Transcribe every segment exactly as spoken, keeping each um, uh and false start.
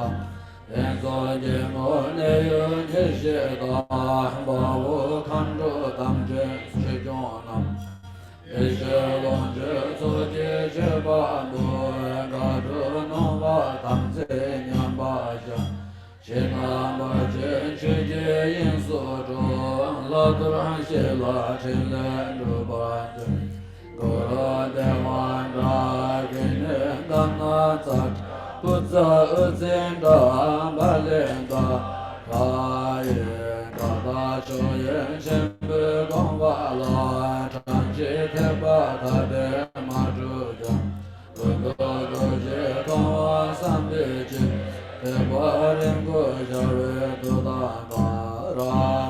དང་། ལྷ་དང་སྐྱེ་བོ་གནས་ཡུལ་ཉེར་བཞི་དང་། དཔའ་བོ་མཁའ་འགྲོ་དམ་ཅན་ཆོས་སྐྱོང་རྣམས། བདེ་གཤེགས་ལོངས་སྤྱོད་ཚོགས་ཀྱི་མཆོད་པ་འབུལ། དགའ་སྤྲོ་སྣང་བ་དམ་ཚིག་ཉམས་པ་བཞག་ཕྱི་ནང་བར་ཆད་ཆོས་ཀྱི་དབྱིངས་སུ་འགྲོ། ལྷ་གདུལ་ཞིང་ལ་ཕྲིན་ལས་འགྲུབ་པར་མཛོད། གུ་རུ་བདེ་བ་དང་ཀུན་ནས་དགའ་ན་ཙཀྲ་བྷུ་ཛ་ཨུ་ཛི་ཏྲ་བ་ལི་ཏ་ཁ་ཡི་ཀ་དག་ཕྱོགས་ཡོན་ཆེན་པོས་བཀང་བ་ལ། གྲངས་ཀྱིས་ཐེག་པ་ཐ་དད་མ་གྲུབ་ཀྱང་། ཀུན་ཏུ་རྡོ་རྗེ་གང་བ་བསམ་པའི་ཕྱིར། ཐེག་པ་རིམ་དགུ་ཤར་བའི་མཐུ་དང་བཅས། རབ་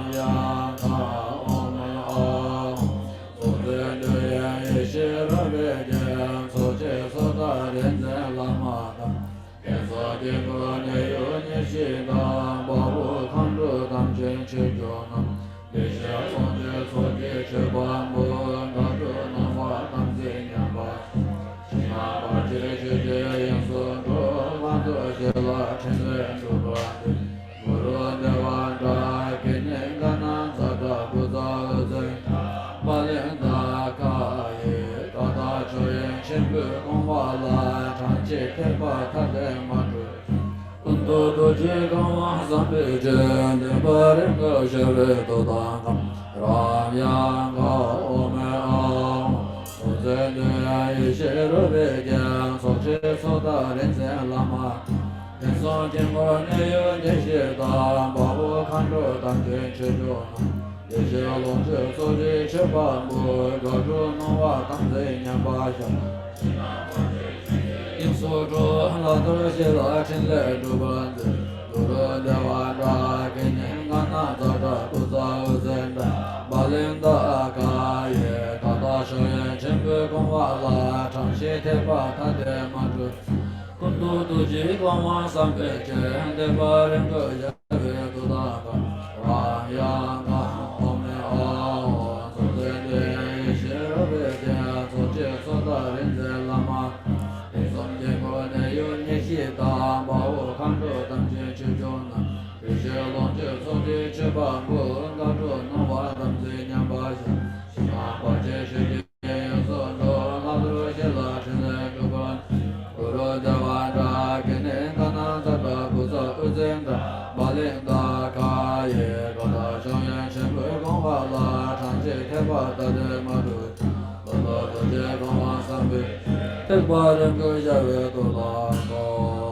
དབྱངས་གང་ཨོཾ་ཨཱཿཧཱུྃ། ཚོགས་རྫས་འདུས་པའི་ཡེ་ཤེས་རོལ་པའི་རྒྱན། ཚོགས་ཀྱི་ཚོགས་བདག་རིག་འཛིན་བླ་མ་དང་། ལྷ་དང་སྐྱེ་བོ་གནས་ཡུལ་ཉེར་བཞི་དང་། དཔའ་བོ་མཁའ་འགྲོ་དམ་ཅན་ཆོས་སྐྱོང་རྣམས། བདེ་གཤེགས་ལོངས་སྤྱོད་ཚོགས་ཀྱི་མཆོད་པ་འབུལ། དགའ་སྤྲོ་སྣང་བ་དམ་ཚིག་ཉམས་པ། ཕྱི་ནང་བར་ཆད་ཆོས་ཀྱི་དབྱིངས་སུ་འགྲོ། ལྷ་གདུལ་ཞིང་ལ་ཕྲིན་ལས་འགྲུབ་པར་མཛོད། གུ་རུ་བདེ་བ་དང་ཀུན་ནས་དགའ་ན་ཙཀྲ་བྷུ་ཛ་ཨུ་ཛི་ཏྲ་བ་ལི་ཏ་ཁ་ཡི་ཀ་དག་ཕྱོགས་ཡོན་ཆེན་པོས་བཀང་བ་ལ། གྲངས་ཀྱིས་ཐེག་པ་ཐ་དད་མ་གྲུབ་ཀྱང་། ཀུན་ཏུ་རྡོ་རྗེ་གང་བ་བསམ་པའི་ཕྱིར། འདོད་པ་རིམ་གྲོ་ཤར་བའི་མཐུ་དང་བཅས། རབ་དབྱངས་གང་ཨོཾ་ཨཱཿཧཱུྃ། ཚོགས་རྫས་འདུས་པའི་ཡེ་ཤེས་རོལ་པའི་རྒྱན། ཚོགས་ཀྱི་ཚོགས་བདག་རིག་འཛིན་བླ་མ། ལྷ་དང་སྐྱེ་བོ་གནས་ཡུལ་ཉེར་བཞི་དང་། དཔའ་བོ་མཁའ་འགྲོ་དམ་ཅན་ཆོས་སྐྱོང་རྣམས། བདེ་གཤེགས་ལོངས་སྤྱོད་ཚོགས་ཀྱི་མཆོད་པ་འབུལ། དགའ་སྤྲོ་སྣང་བ་དམ་ཚིག་ཉམས་པ་བཞག་ཕྱི་ནང་བར་ཆད་ཆོས་ཀྱི་དབྱིངས་སུ་འགྲོ། ལྷ་གདུལ་ཞིང་ལ་ཕྲིན་ལས་འགྲུབ་པར་མཛོད། གུ་རུ་བདེ་བ་དང་ཀུན་ནས་དགའ་ན་ཙཀྲ་བྷུ་ཛ་ཨུ་ཛི་ཏྲ་བ་ལི་ཏ་ཁ་ཡི་ཀ་དག་ཕྱོགས་ཡོན་ཆེན་པོས་བཀང་བ་ལ། གྲངས་ཀྱིས་ཐེག་པ་ཐ་དད་མ་གྲུབ་ཀྱང་། ཀུན་ཏུ་རྡོ་རྗེ་གང་བ་བསམ་པའི་ཕྱིར། འདོད་པ་རིམ་གྲོ་ཤར་བའི་མཐུ་དང་བཅས། རབ་དབྱངས་གང་ཨོཾ་ཨཱཿཧཱུྃ། ཚོགས་རྫས་འདུས་པའི་ཡེ་ཤེས་རོལ་པའི་རྒྱན། ཚོགས་ཀྱི་ཚོགས་བདག་རིག་འཛིན་བླ་མ། ལྷ་དང་སྐྱེ་བོ་གནས་ཡུལ་ཉེར་བཞི་དང་། དཔའ་བོ་མཁའ་འགྲོ་དམ་ཅན་ཆོས་སྐྱོང་རྣམས། བདེ་གཤེགས་ལོངས་སྤྱོད་ཚོགས་ཀྱི་མཆོད་པ་འབུལ། དགའ་སྤྲོ་སྣང་བ་དམ་ཚིག་ཉམས་པ་བཞག་ཕྱི་ནང་བར་ཆད་ཆོས་ཀྱི་དབྱིངས་སུ་འགྲོ། ལྷ་གདུལ་ཞིང་ལ་ཕྲིན་ལས་འགྲུབ་པར་མཛོད། གུ་རུ་བདེ་བ་དང་ཀུན་ནས་དགའ་ན་ཙཀྲ་བྷུ་ཛ་ཨུ་ཛི་ཏྲ་བ་ལི་ཏ་ཁ་ཡི་ཀ་དག་ཕྱོགས་ཡོན་ཆེན་པོས་བཀང་བ་ལ། གྲངས་ཀྱིས་ཐེག་པ་ཐ་དད་མ་གྲུབ་ཀྱང་། ཀུན་ཏུ་རྡོ་རྗེ་གང་བ་བསམ་པའི་ཕྱིར། ཐེག་པ་རིམ་གྲོ་ཤར་བའི་མཐུ་དང་བཅས།